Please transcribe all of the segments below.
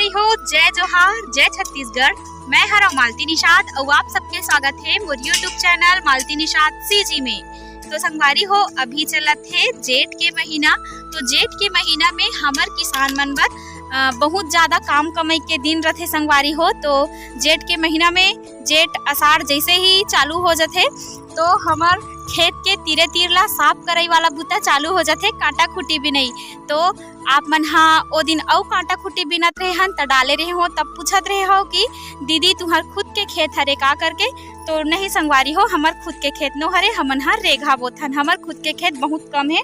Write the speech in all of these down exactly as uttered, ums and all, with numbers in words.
हो, जय जोहार, जय छत्तीसगढ़। मैं हरव मालती निषाद अउ आप सबके स्वागत हे मोर YouTube channel Malti Nishad CG में। तो संगवारी हो, अभी चलत हे जेठ के महीना। तो जेठ के महीना में हमर किसान मन बर, अ, बहुत ज़्यादा काम कमाई के दिन रथे संगवारी हो। तो जेठ के महीना में, जेठ अषाढ़ जैसे ही चालू हो जथे, तो हमर खेत के तीरे तीर ला साफ करई वाला बुता चालू हो जथे, कांटा खूंटी बिनई। तो आप मन हा ओ दिन अउ कांटा खूंटी बिनत रहे हन, त डाले रहे हो, तब पूछत रहे हो कि दीदी, तुहर खुद के खेत हरे का करके? तो नहीं संगवारी हो, हमर खुद के खेत नो हरे, हमन हा रेघा बोथन। हमर खुद के खेत बहुत कम हे,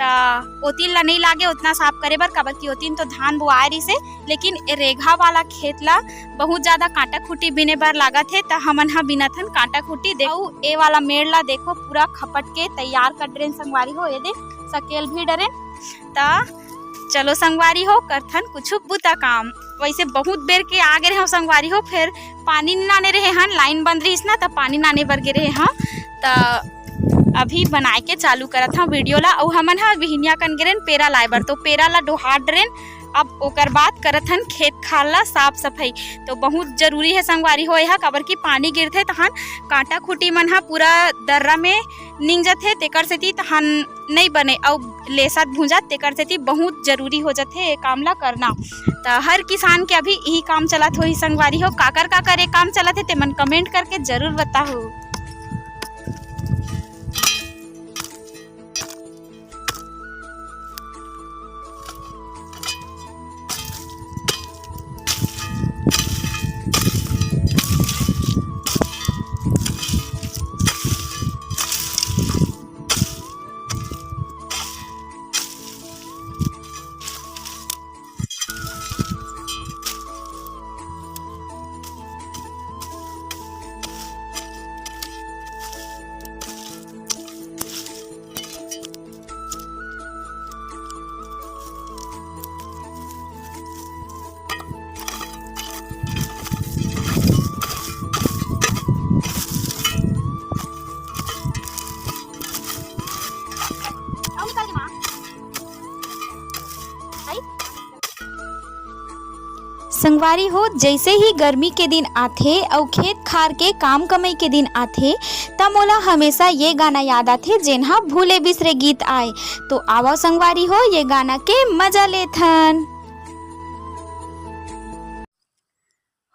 त ओतिन ला नहीं लागे ओतना साफ करे बर, काबर कि ओतिन तो धान बोआए रिसे, लेकिन ए रेघा वाला खेत ला बहुत ज्यादा कांटा खूंटी बिने बर लागत हे, त हमन हा बिनत हन कांटा खूंटी। देखो, ए वाला मेड़ ला देखो, पूरा खपट के तैयार कर डरेन संगवारी हो, ये दे सकेल भी डरेन। त चलो संगवारी हो, करथन कुछ बुता काम। वैसे बहुत बेर के आ गे रहे हो संगवारी हो, फिर पानी नाने रहे हन, लाइन बंद रहिस ना, त पानी नाने बर गे रहे हन। त अभी बनाए के चालू करत हन वीडियो ला। अउ हमन ह बिहनिया कन गे रहेन पेरा लाए बर, तो पेरा ला डोहार डरेन। अब ओकर बाद करत हन खेत खार ला साफ सफाई। तो बहुत जरूरी है संगवारी हो एहा, काबर कि पानी गिरथे तहन कांटा खूंटी मन ह पूरा दर्रा में निंग जथे, तेकर सेती तहन नइ बने अउ लेसत भूंजत, तेकर सेती बहुत जरूरी हो जथे ए काम ला करना। त हर किसान के अभी इही काम चलत होही संगवारी हो। काकर काकर ए काम चलत हे, तेमन कमेंट करके जरूर बताहू। संगवारी हो, जैसे ही गर्मी के दिन आथे अउ खेत खार के काम कमई के दिन आथे, त मोला हमेशा ये गाना याद आथे, जेन ह भूले बिसरे गीत आय। तो आवव संगवारी हो, ये गाना के मजा लेथन।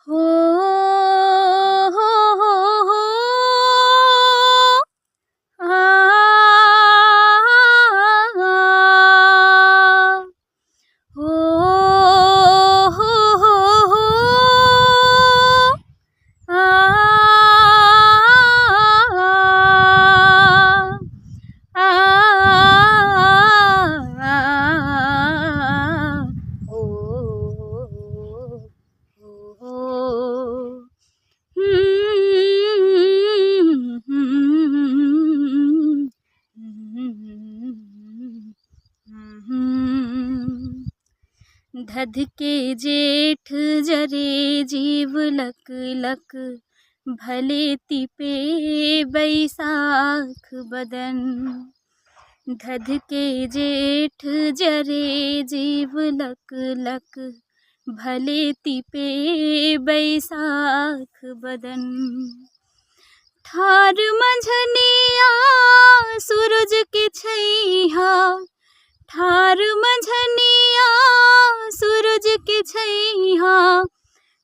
हो, हो, हो, हो। आ, आ, आ, आ। हो, हो, हो, हो। आ, आ, आ, आ। ओ, ओ, ओ, ओ। धध के जेठ जरे जीव लक लक, भले तिपे बैसाख बदन। धध के जेठ जरे जीव लक लक, भले तिपे बैसाख बदन। ठार मंझनिया सूरज के छैहा, ठार मंझनिया सूरज के छैहा,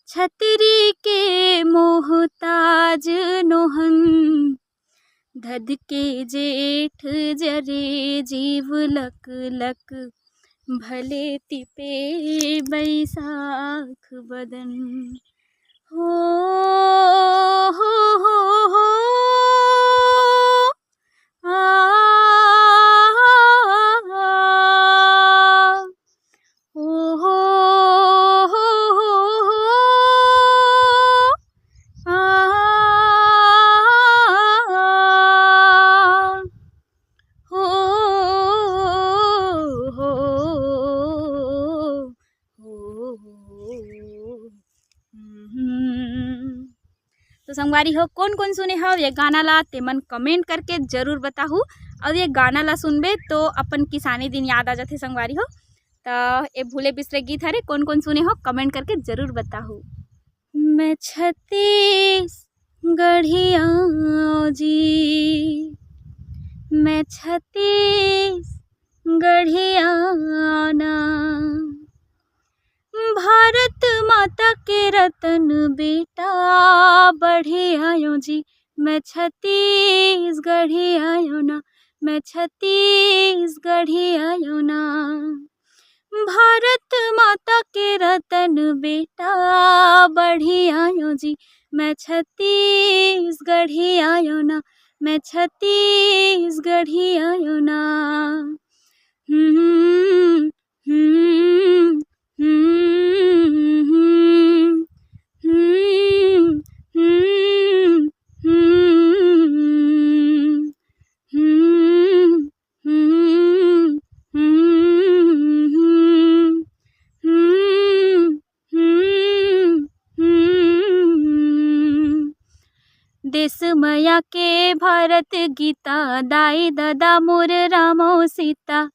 छतरी के मोहताज नोहन। धध के जेठ जरे जीव लक लक, भले तिपे बैसाख बदन। हो, हो, हो, हो। आ, आ, आ, आ। ओ हो, हो, हो, हो। आ, आ, आ, आ। हो, हो, हो, हो। हम्म। तो संगवारी हो, कोन कोन सुने हव ये गाना ला, तेमन कमेंट करके जरूर बताहू। अउ ये गाना ला सुनबे तो अपन किसानी दिन याद आ जाथे संगवारी हो। त ए भूले बिसरे गीत हरे, कोन कोन सुने हो, comment करके जरूर बताहू। मैं छत्तीसगढ़िया जी, मैं छत्तीसगढ़िया ना, भारत माता के रतन बेटा बढ़िया जी, मैं छत्तीसगढ़िया ना, मैं छत्तीसगढ़िया ना, भारत माता के रतन बेटा बढ़िया जी, मैं छत्तीसगढ़िया ना, मैं छत्तीसगढ़िया ना। हम्म, हम्म, हम्म, हम्म, हम्म, हम्म, हम्म, हम्म, हम्म, हम्म, हम्म, हम्म, हम्म। देश मया के भारत गीता, दाई ददा मोर रामो सीता।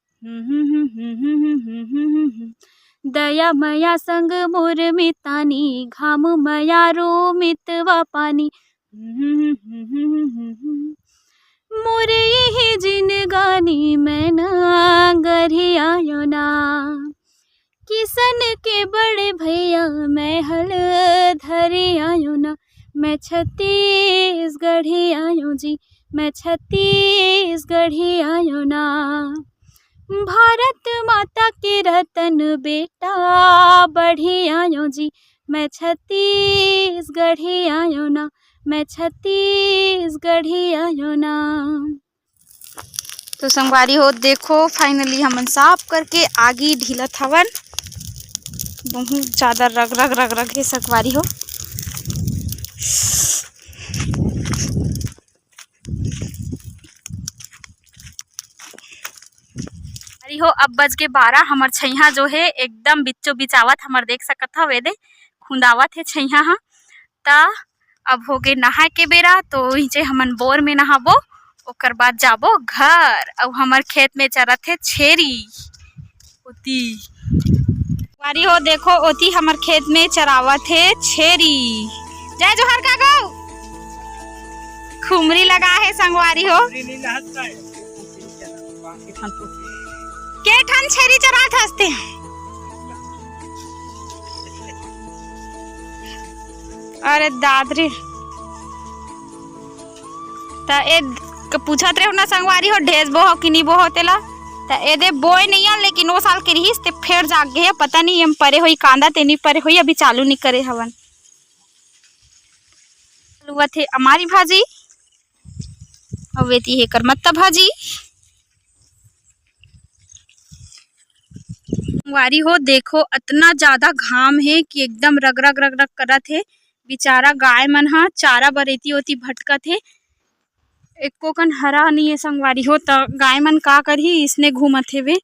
दया मया संग मोर मितानी, घाम मया रो मितवा पानी। मोर इही जिनगानी मैं ना गरियायो ना, किसन के बड़े भैया मैं हल धरियायो ना, मैं छत्तीसगढ़ियायो जी, मैं छत्तीसगढ़ियायो ना। भारत माता के रतन बेटा बढ़ियायो जी, मैं छत्तीसगढ़ियायो ना, मैं छत्तीसगढ़ियायो ना। तो संगवारी हो, देखो, finally हमन साफ करके आगी ढीलत हवन। बहुत ज्यादा रग रग रग रग हे संगवारी हो। अरे हो, अब बज के बारह। हमर छैहा जो हे एकदम बिच्चो बिचावत, हमर देख सकत हव, एदे खुंदावत हे छैहा ह। त अब होगे नहाए के बेरा, तो इहिंचे हमन बोर में नहाबो, ओकर बाद जाबो घर। अउ हमर खेत में चरत हे छेरी। ओती संगवारी हो, देखो, ओती हमर खेत में चरावत हे छेरी। जय जोहार का गो। खुमरी लगा हे संगवारी हो। के ठन छेरी चरात हस ते? अरे दाद रे। त ए क-, पूछत रहे ना संगवारी हो, ढेस बोहो कि नी बोहो तेला। त ए दे बोए नइ हन, लेकिन ओ साल के रिहिस ते फेर जाग गे हे। पता नहीं एम परे होई कांदा ते नी परे होई, अभी चालू नी करे हवन। लुवत हे अमारी भाजी, अउ एती हे करमत्ता भाजी। संगवारी हो, देखो, अतना ज्यादा घाम हे कि एकदम रगरग रगरग करत हे। बेचारा गाय मन ह चारा बर एती ओती भटकत हे, एको कन हरा नइ हे संगवारी हो, त गाय मन का करही, इसने घूमत हेवे।